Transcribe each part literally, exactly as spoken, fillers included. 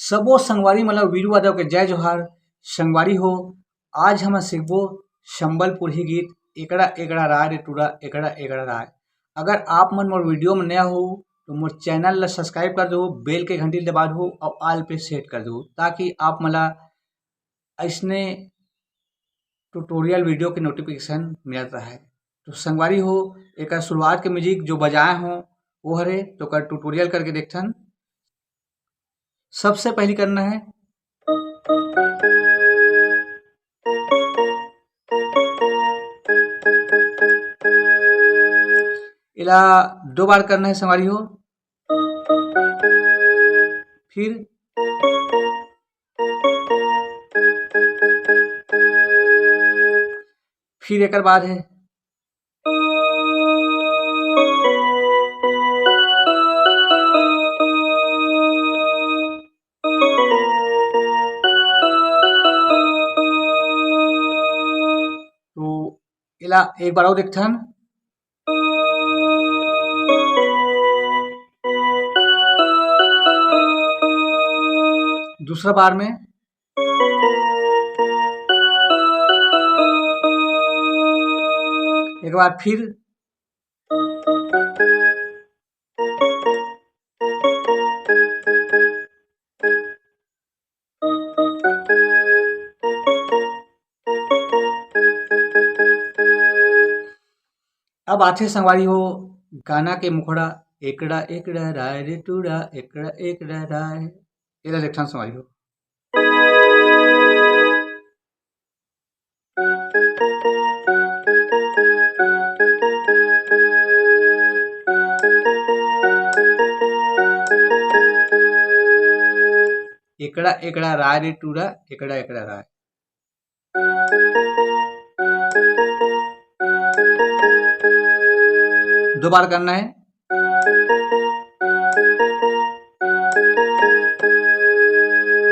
सबो संगवारी मन ल वीरू यादव के जय जोहार। संगवारी हो, आज हम सीखबो संबलपुरी गीत एकड़ा एकड़ा राय रे टूरा, एकड़ा एकड़ा राय। अगर आप मन मोर वीडियो में नया हो तो मोर चैनल ला सब्सक्राइब कर दो, बेल के घंटी दबा दो और ऑल पे सेट कर दो, ताकि आप मन ला अइसने ट्यूटोरियल वीडियो के नोटिफिकेशन मिलत रहे। तो संगवारी हो, एकर शुरुआत के म्यूजिक जो बजाए हो वो हरे, तो ओकर ट्यूटोरियल करके देखथन। सबसे पहली करना है, इला दो बार करना है संगवारी हो। फिर फिर एकर बाद है, तो एला एक बार और देखथन। दूसरा बार में एक बार फिर। अब आथे संगवारी हो गाना के मुखड़ा, एकड़ा एकड़ा राय रे टूरा, एकड़ा एकड़ा राय। एला देखथन संगवारी हो। एकड़ा एकड़ा राय रे टूरा, एकड़ा एकड़ा राय। दो बार करना है।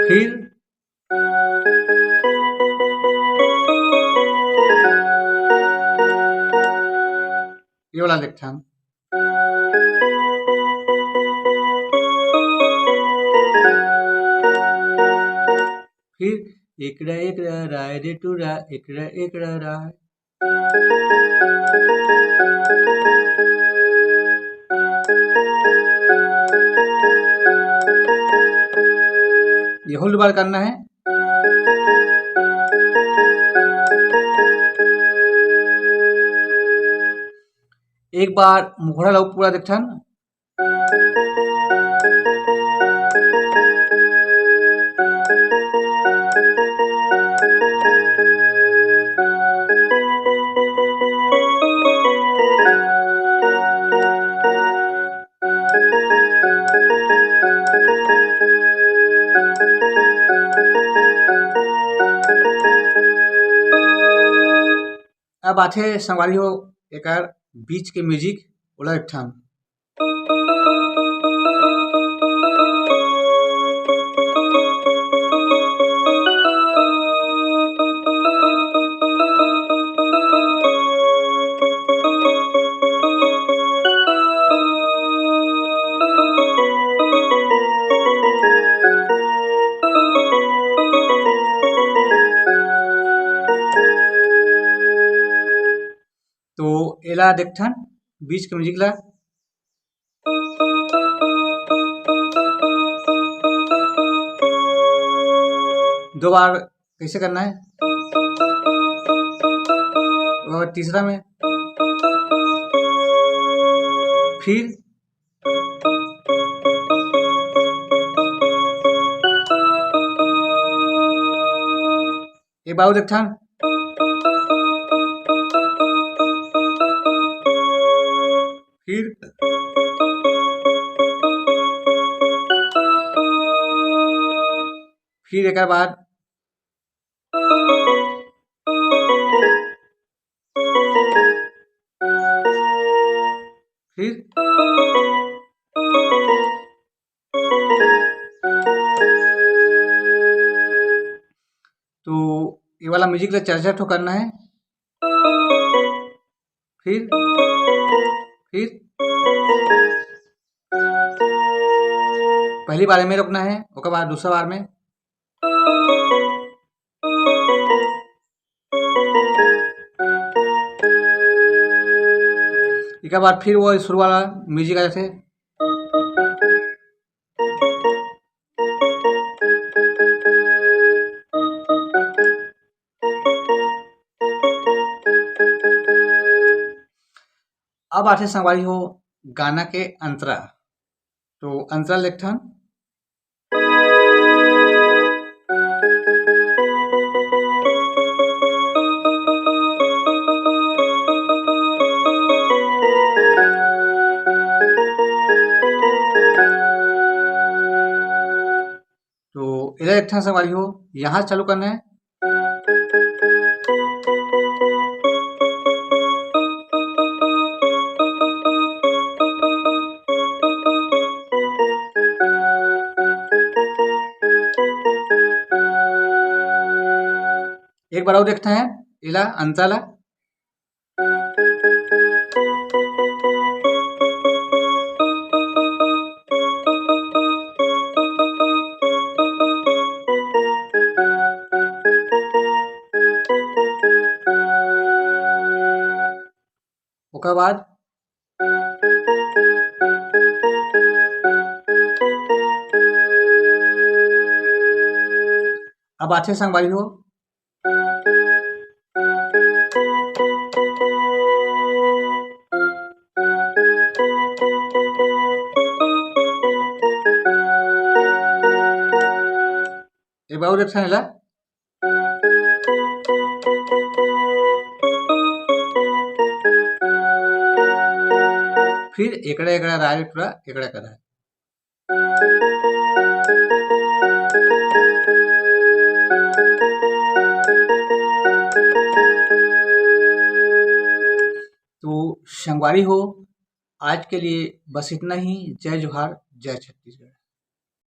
फिर ये वाला देखथन। फिर एकड़ा एकड़ा राय रे टूरा, एकड़ा एकड़ा राय। ये होल्ड बार करना है। एक बार मुखड़ा ला पूरा देखथन। अब आथे संगवारी हो एकर बीच के म्यूजिक, ओला एक ठन। तो एला देखथन बीच के म्यूजिक ला। दो बार कैसे करना है? और तीसरा में फिर एक बार और देखथन। फिर फिर एकर बाद फिर तो ये वाला म्यूजिक ला चार चार ठो करना है। फिर फिर पहली बार में रुकना है, ओकर बाद दूसरा बार में। एकर बाद फिर वो शुरू वाला म्यूजिक आ जाथे। अब आथे संगवारी हो गाना के अंतरा। तो अंतरा लेथन। तो एला एक ठन संगवारी हो, यहाँ चालू करना है। एक बार और देखते हैं एला अंतरा ला। ओकर बाद अब आथे संगवारी हो। एक बार और एक ठन एला। फिर एकड़ा एकड़ा राय टुरा एकड़ा करा। तो संगवारी हो, आज के लिए बस इतना ही। जय जोहार, जय छत्तीसगढ़।